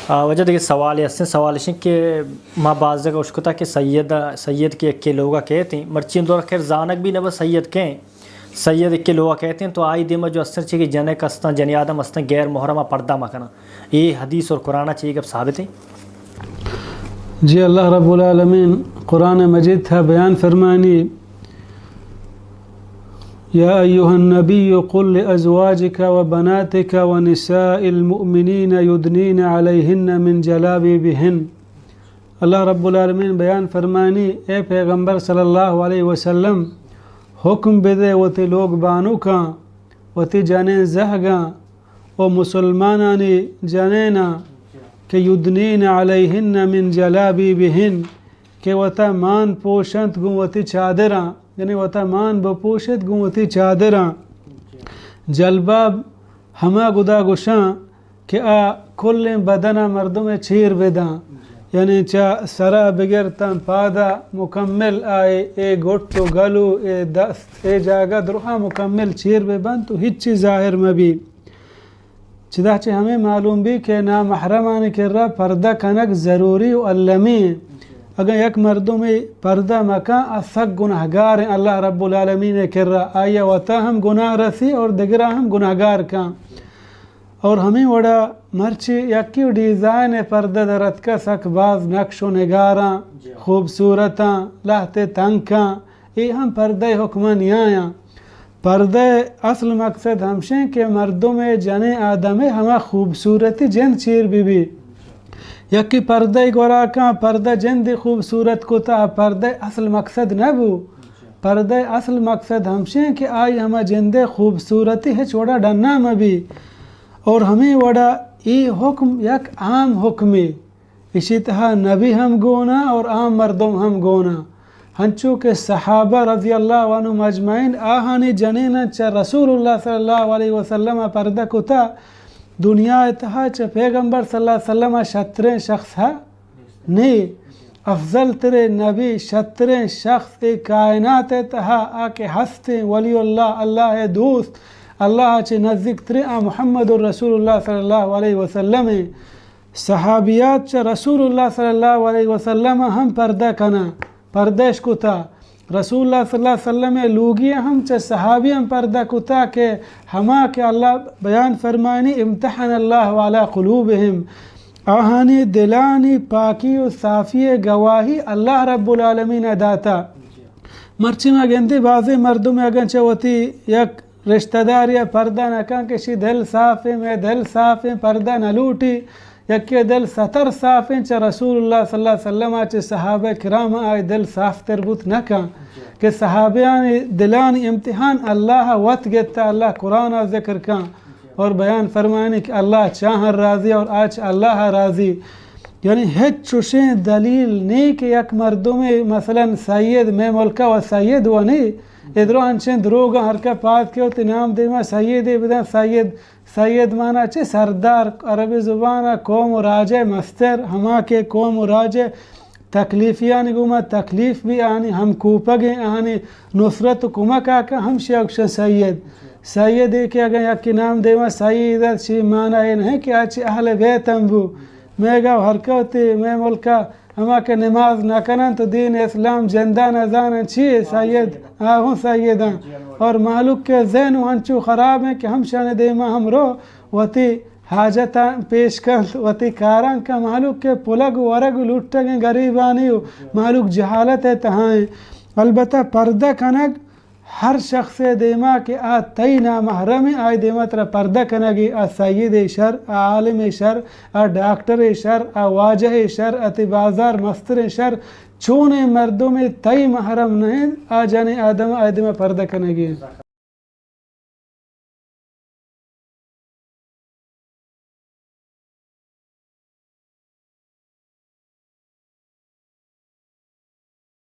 آ، واجہ دگہ سوالے ہستیں، سوال اش انت کہ ما باز جگہ اشکتا کہ سید، سید کہ یکے لوگا کئیت انت، مرچی دور خیر زانگ بھی نہ بس سید کئے انت۔ سید یکے لوگا کئیت انت تو آئی دیما جو استن چی کہ جنک استاں، جنی آدم استاں، غیر محرما پردہ مکناں۔ اے حدیث اور قرآن چی گپ ثابت انت؟ جی، اللہ رب العالمین قرآن مجید تھا بیان فرمانی، يا أيها النبي قل لأزواجك وبناتك ونساء المؤمنين يدنين عليهن من جلابيبهن۔ اللہ رب العالمین بیان فرمانی، اے پیغمبر صلی اللہ علیہ وسلم، حکم بدے وتی لوگ بانوکاں، وتی جنین زہگاں و مسلمانانی جنیناں کہ يدنين عليهن من جلابيبهن، کہ وتا مان پوشنت گوں وتی چادراں، یعنی وتا مان بپوشت گوں وتی چادراں۔ جلباب ہما گدا گوشاں کہ آ کلیں بدنا مردم چیر بداں، یعنی چہ سرا بگرتاں پادا مکمل آئے اے گٹ و گلو اے دست اے جاگہ درہا مکمل چیر ببنت و ہچی ظاہر مبی۔ چدا چہ ہمے معلوم بی کہ نامحرمانی کرا پردہ کنگ ضروری و المی انت۔ اگاں یک مردمے پردہ مکاں، آ سک گناہگار انت اللہ رب العالمین کرا، آئی وتا ہم گناہ رسی اور دگرا ہم گناہگار کاں۔ اور ہمیں وڑا مرچی یکی ڈیزائن پردہ درتکا سک باز نقش و نگاراں، خوبصورتاں، لہتے تنکاں، اے ہم پردہ حکمہ نیایاں۔ پردہ اصل مقصد ہمشیں کہ مردم جنیں آدم ہما خوبصورتی جند چیر بی بی۔ یکی پردہ گورا کاں، پردہ جندی خوبصورت کتا، پردہ اصل مقصد نہ بو۔ پردہ اصل مقصد ہمشیں کہ آئی ہما جندے خوبصورتی ہچ وڑا ڈنا مبی۔ اور ہمیں وڑا ای حکم یک عام حکمے۔ اشی تہا نبی ہم گونا اور عام مردم ہم گونا۔ ہنچو کہ صحابہ رضی اللہ عنہم اجمعین آہانی جنیناں چہ رسول اللہ صلی اللہ علیہ وسلم پردہ کتا، دنیا تہا چہ پیغمبر صلی اللہ علیہ وسلم شتریں شخص ہا نی۔ افضل تریں نبی، شتریں شخص اے کائنات تہا آ کہ ہستیں ولی اللہ، اللہ دوست، اللہ چہ نزدیک تریں آ محمد رسول اللہ صلی اللہ علیہ وسلم۔ صحابیات چہ رسول اللہ صلی اللہ علیہ وسلم ہم پردہ کناں، پردہ اش کتا۔ رسول اللہ صلی اللہ علیہ وسلم لوگی ہم چہ صحابی ہم پردہ کتا کہ ہما کہ اللہ بیان فرمائنی، امتحن اللہ علی قلوبہم، آہانی دلانی پاکی و صافی گواہی اللہ رب العالمین داتا۔ مرچی ما گندی بازیں مردم اگن چہ وتی یک رشتہ داری ء پردہ نہ کن کہ شی دل صاف ایں، مئے دل صاف ایں، پردہ نہ لوٹی۔ یکے دل ستر صاف ایں، چہ رسول اللہ صلی اللہ علیہ وسلم ء چہ صحابہ کرام ء آئی دل صاف تر بوت نہ کن کہ صحابیانی دلانی امتحان اللہ ء وت گتا، اللہ قرآن ء ذکر کن اور بیان فرمانی کہ اللہ چاہاں راضی اور آ چہ اللہ ء راضی۔ یعنی ہچ چوشیں دلیل نی کہ یک مردمے مثلاً سید، مئے ملک ء و سید و نی، ادرو انچیں دروگ ہر کہ پاد کہ وتی نام دیما سیدے بدن، سید، سید مانا چہ سردار، عربی زبان ء قوم و راج ء مستر، ہما کہ قوم و راج ء تکلیفیانی گوما تکلیف بی، آنی ہم کوپگیں، آنی نصرت و کمک آکا ہمشی گوشن سید۔ سید ای کہ اگاں یکی نام دیما سید ات، شی مانا اے نہیں کہ آ چہ اہل بیت ہم بو۔ مئے گا ہر کہ وتی مئے ملک ء ہما کہ نماز نہ کنن تو دین اسلام جندا نہ زانن چی اے سید؟ آ ہوں سیداں۔ اور مہلوک کے ذہن و انچو خراب ہیں کہ ہمشان دیما ہم رو وتی حاجتاں پیش کنت، وتی کاراں کا مہلوک کے پلگ ورگ لٹگیں غریبانی و مہلوک جہالت ء تہائیں۔ البتہ پردہ کنگ ہر شخص ء دیما کہ آ تئی نامحرم ء، آئی دیما ترا پردہ کنگی، آ سید ء شر، آ عالم ء شر، آ ڈاکٹر ء شر، آ واجہ ء شر، آ تئی بازار مستر ء شر، چونیں مردم ء تئی محرم نہ انت، آ جنیں آدم ء آئی دیما پردہ کنگی انت۔